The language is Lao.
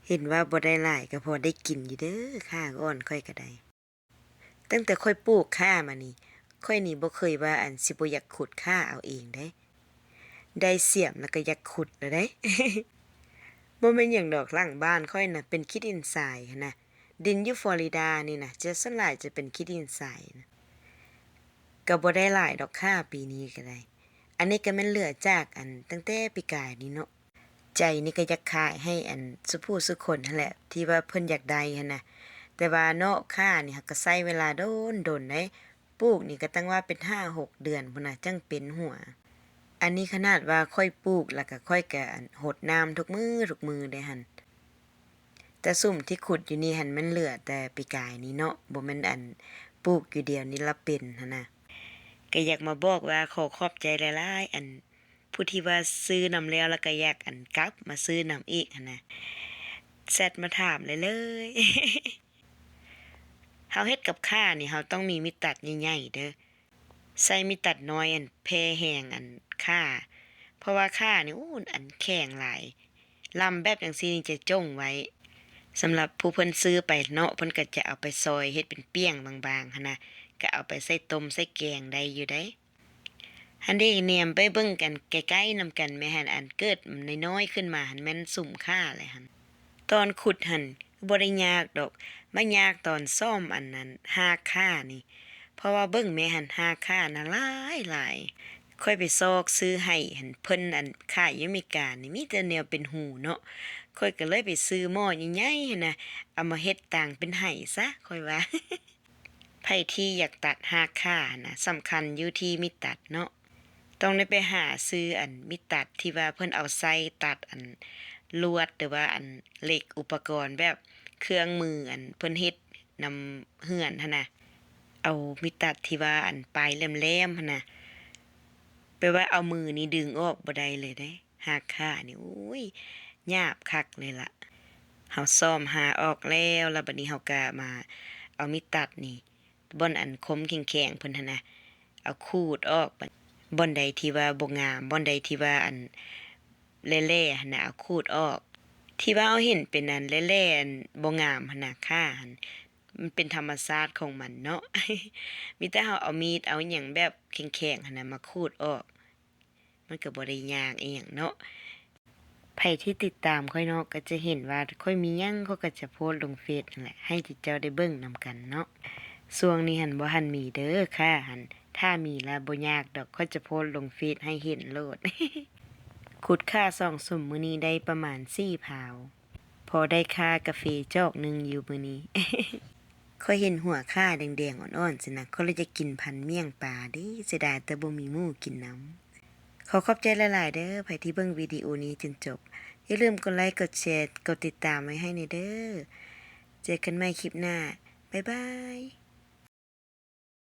ເຫັນວ່າບໍ່ໄດ້ຫຼາຍກໍພໍໄດ້ກິນຢູ່ເດີ ຂ່າອ່ອນຂ້ອຍກໍໄດ້. ຕັ້ງແຕ່ຂ້ອຍປູກຂ່າມານີ້ ຂ້ອຍນີ້ບໍ່ເຄີຍວ່າອັນຊິບໍ່ຢາກຂຸດຂ່າເອົາເອງເດ້. ໄດ້ສຽມແລ້ວກໍຢາກຂຸດແລ້ວເດ້. ບໍ່ແມ່ນຫຍັງດອກ ຫຼັງບ້ານຂ້ອຍນະເປັນຂີ້ດິນຊາຍຫັ້ນນະ. ດິນຢູ່ຟລໍຣິດານີ້ນະ ຈະສ່ວນຫຼາຍຈະເປັນຂີ້ດິນຊາຍນະ. ກໍບໍ່ໄດ້ຫຼາຍດອກຂ່າປີນີ້ກໍໄດ້. ອັນນີ້ກໍແມ່ນເຫຼືອຈາກອັນຕັ້ງແຕ່ປີກາຍນີ້ເນາະ. ໃຈນີ້ກໍຢາກຂາຍໃຫ້ອັນສຸຜູ້ສຸຄົນຫັ້ນແຫຼະ ທີ່ວ່າເພິ່ນຢາກໄດ້ຫັ້ນນະ. ແຕ່ວ່າເນາະ ຂ່ານີ້ເຮົາກໍໃຊ້ເວລາດົນໆເດ້. ປູກນີ້ກໍຕັ້ງວ່າເປັນຫ້າຫົກເດືອນພຸ້ນນະ ຈັ່ງເປັນຫົວ. ອັນນີ້ຂະໜາດວ່າຂ້ອຍປູກ ແລ້ວກໍຂ້ອຍກໍອັນຫົດນ້ຳທຸກມື້ທຸກມື້ເດ້ຫັ້ນ. ແຕ່ສຸມທີ່ຂຸດຢູ່ນີ້ຫັ້ນ ມັນເຫຼືອແຕ່ປີກາຍນີ້ເນາະ ບໍ່ແມ່ນອັນປູກຢູ່ດຽວນີ້ລະເປັນຫັ້ນນະ. ກໍຢາກມາບອກວ່າຂໍຂອບໃຈຫຼາຍໆ ອັນຜູ້ທີ່ວ່າຊື້ນຳແລ້ວ ແລ້ວກໍຢາກອັນກັບມາຊື້ນຳອີກຫັ້ນນະ. ແຊັດມາຖາມເລີຍໆ. ເຮົາເຮັດກັບຂ່ານີ້ ເຮົາຕ້ອງມີມີດຕັດໃຫຍ່ໆເດີ. ໃຊ້ມີດຕັດນ້ອຍອັນແຜ່ແຮງອັນຂ່າ ເພາະວ່າຂ່ານີ້ ໂອ້ ອັນແຂງຫຼາຍ ລຳແບບຈັ່ງຊີ້ນີ້ຈະຈົ່ງໄວ້. ສຳລັບຜູ້ເພິ່ນຊື້ໄປເນາະ ເພິ່ນກໍຈະເອົາໄປຊອຍເຮັດເປັນປ່ຽງບາງໆຫັ້ນນະ ກໍເອົາໄປໃສ່ຕົ້ມໃສ່ແກງໄດ້ຢູ່ເດ້. ຫັ້ນເດ້ ແນມໄປເບິ່ງກັນໃກ້ໆນຳກັນແມ່ຫັ້ນ ອັນເກີດນ້ອຍໆຂຶ້ນມາຫັ້ນແມ່ນສຸມຂ່າແຫຼະຫັ້ນ. ຕອນຂຸດຫັ້ນບໍ່ໄດ້ຍາກດອກ ມາຍາກຕອນສ້ອມອັນນັ້ນຮາກຂ່ານີ້ ເພາະວ່າເບິ່ງແມ່ຫັ້ນ ຮາກຂ່ານະຫຼາຍໆ. ຂ້ອຍໄປຊອກຊື້ໄຫຫັ້ນ ເພິ່ນອັນຂາຍຢູ່ເມການີ້ ມີແຕ່ແນວເປັນຮູເນາະ ຂ້ອຍກໍເລີຍໄປຊື້ໝໍ້ໃຫຍ່ໆຫັ້ນນະ ເອົາມາເຮັດຕ່າງເປັນໄຫຊະ ຂ້ອຍວ່າ. ໃຜທີ່ຢາກຕັດຮາກຂ່າຫັ້ນນະ ສຳຄັນຢູ່ທີ່ມີດຕັດເນາະ. ຕ້ອງໄດ້ໄປຫາຊື້ອັນມີດຕັດທີ່ວ່າເພິ່ນເອົາໃຊ້ຕັດອັນລວດ ຫຼືວ່າອັນເຫຼັກ ອຸປະກອນແບບເຄື່ອງມືອັນເພິ່ນເຮັດນຳເຮືອນຫັ້ນນະ. ເອົາມີດຕັດທີ່ວ່າອັນປາຍແຫຼມໆຫັ້ນນະ ແບບວ່າເອົາມືນີ້ດຶງອອກບໍ່ໄດ້ເລີຍເດ້. ຮາກຂ່ານີ້ ໂອ້ຍ ຫຍາບຄັກເລີຍລະ. ເຮົາສ້ອມຮາກອອກແລ້ວ ແລ້ວບັດນີ້ເຮົາກະມາເອົາມີດຕັດນີ້ ບ່ອນອັນຄົມແຂງໆເພິ່ນຫັ້ນນະ ເອົາຂູດອອກ. ບ່ອນໃດທີ່ວ່າບໍ່ງາມ ບ່ອນໃດທີ່ວ່າອັນແຫຼ້ໆຫັ້ນນະ ເອົາຂູດອອກ. ທີ່ວ່າເຮົາເຫັນເປັນອັນແຫຼ້ໆ ອັນບໍ່ງາມຫັ້ນນະ ຂ່າຫັ້ນ ມັນເປັນທຳມະຊາດຂອງມັນເນາະ. ມີແຕ່ເຮົາເອົາມີດເອົາຫຍັງແບບແຂງໆຫັ້ນນະ ມາຂູດອອກ. ມັນກໍບໍ່ໄດ້ຍາກອີ່ຫຍັງເນາະ. ໃຜທີ່ຕິດຕາມຂ້ອຍເນາະ ກໍຈະເຫັນວ່າຂ້ອຍມີຫຍັງ ຂ້ອຍກໍຈະໂພສລົງເຟສຫັ້ນແຫຼະ ໃຫ້ເຈົ້າໄດ້ເບິ່ງນຳກັນເນາະ. ຊ່ວງນີ້ຫັ້ນບໍ່ທັນມີເດີ ຂ່າຫັ້ນ ຖ້າມີລະບໍ່ຍາກດອກ ຂ້ອຍຈະໂພສລົງເຟສໃຫ້ເຫັນໂລດ. ຂຸດຂ່າສອງສຸມມື້ນີ້ໄດ້ປະມານສີ່ພາວ. ພໍໄດ້ຄ່າກາເຟຈອກໜຶ່ງຢູ່ມື້ນີ້. ຂ້ອຍເຫັນຫົວຂ່າແດງໆອ່ອນໆຊີ້ນະ ຂ້ອຍເລີຍຢາກກິນພັນໝ້ຽງປາເດ້ ເສຍດາຍແຕ່ບໍ່ມີໝູກິນນຳ. ຂໍຂອບໃຈຫຼາຍໆເດີ ໃຜທີ່ເບິ່ງວິດີໂອນີ້ຈົນຈົບ. ຢ່າລືມກົດໄລ ກົດແຊ ກົດຕິດຕາມໄວ້ໃຫ້ແດ່ເດີ. ເຈີກັນໃໝ່ຄລິບໜ້າ. ບາຍບາຍ.